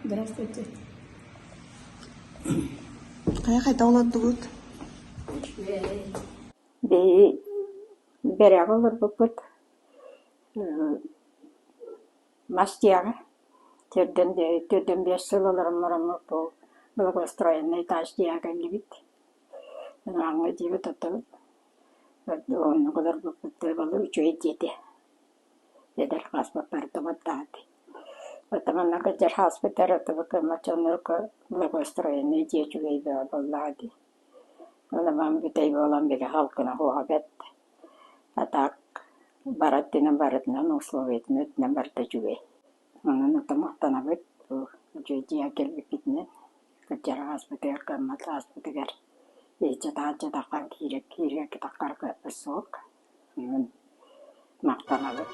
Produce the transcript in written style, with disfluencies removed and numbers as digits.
Здравствуйте. Хайа хайдах олордугут? Биһиги Бэрэҕэ олорбуппут мас дьиэҕэ 45 сыл олорон бараммыт бу благоустроенный этаж дьиэҕэ кэллибит. Аҥа дьиэбит оттон оннук олорбуппут үчүгэй дьиэ этэ. Эдэр хааспыппар тоботтоот. Оттон манна кырдьар хааспыттар оттон благоустроенный дьиэ үчүгэй бөҕө буоллаҕа дии. Ол бүтэй буолан били халкына суоҕа бэрт. А так бары өттүнэн барытынан условиятын өттүнэн барыта үчүгэй. Онон оттон махтанабыт бу үчүгэй дьиэҕэ кэлбиппитинэн, кырдьар ааспытыгар, кыаммат ааспытыгар иччэ-таһырдьа киирэ киирэ кытаххар кыахпыт суох. Онон махтанабыт.